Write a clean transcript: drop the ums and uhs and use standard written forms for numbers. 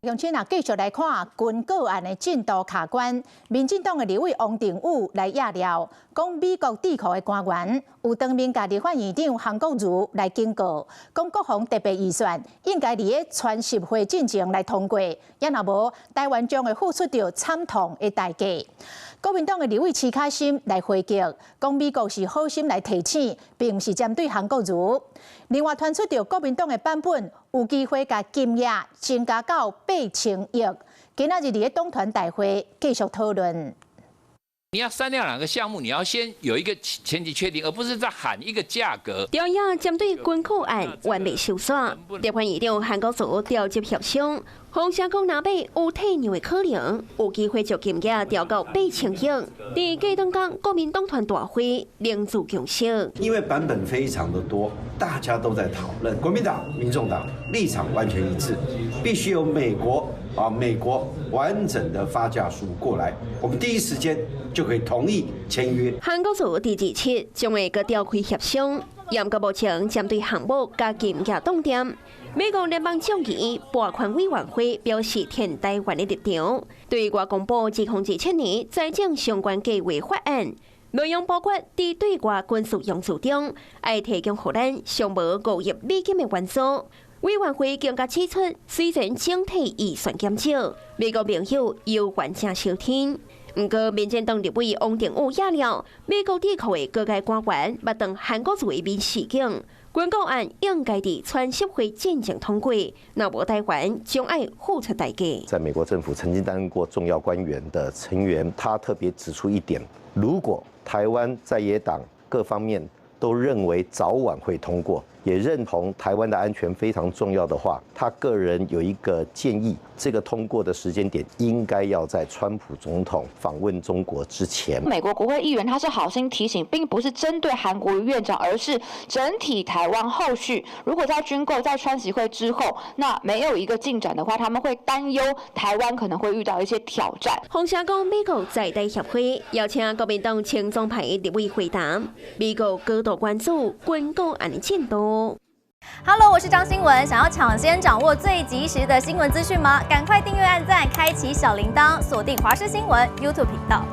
鄉親啊，繼續來看軍購案的進度卡關。民進黨的立委王定宇來掖料，講美國智庫的官員有當面共立法院長韓國瑜來警告，講國防特別預算應該佇咧川習會進前來通過，抑若無台灣將會付出著慘痛的代價。國民黨的立委徐巧芯來回擊，講美國是好心來提醒，並毋是針對韓國瑜。另外傳出著國民黨的版本有機會共金額增加到8000億。今仔日佇咧黨團大會繼續討論。你要刪掉兩個項目，你要先有一個前提確定，而不是在喊一個價格。朝野針對軍購案還未收煞，立法院長韓國瑜召集協商，風聲講若欲有退讓的可能，有機會將金額調到8000億。佇隔當天國民黨團大會凝聚共識。因為版本非常的多，大家都在討論。國民黨、民眾黨立場完全一致，必須由美國啊，美國完整的發價書過來，我們第一時間就可以同意簽約。韓國瑜佇27將會閣召開協商，嚴格目前針對項目佮金額凍定。美國聯邦眾議撥款委員會表示挺台灣的立場，對外公布2027年財政相關計畫法案，內容包括佇對外軍事用資中，愛提供予咱上無5億美金的援助。委員會更加指出，雖然整體預算減少，美國盟友猶原誠相挺。毋過，民進黨立委王定宇掖料，美國智庫的高階官員捌當韓國瑜的面示警，軍購案應該佇川習會進前通過，若無台灣將愛付出代價。在美國政府曾經擔任過重要官員的成員，他特別指出一點：如果台灣在野黨各方面都認為早晚會通過，也認同台灣的安全非常重要的話，他個人有一個建議，這個通過的時間點應該要在川普總統訪問中國之前。美國國會議員他是好心提醒，並不是針對韓國瑜院長，而是整體台灣後續如果在軍購在川習會之後，那沒有一個進展的話，他們會擔憂台灣可能會遇到一些挑戰。風聲講美國在台協會邀請國民黨親中派立委會談，美國高度關注軍購案的進度。 Hello，我是張新文。想要搶先掌握最及時的新聞資訊嗎？趕快訂閱、按讚、開啟小鈴鐺，鎖定華視新聞 YouTube 頻道。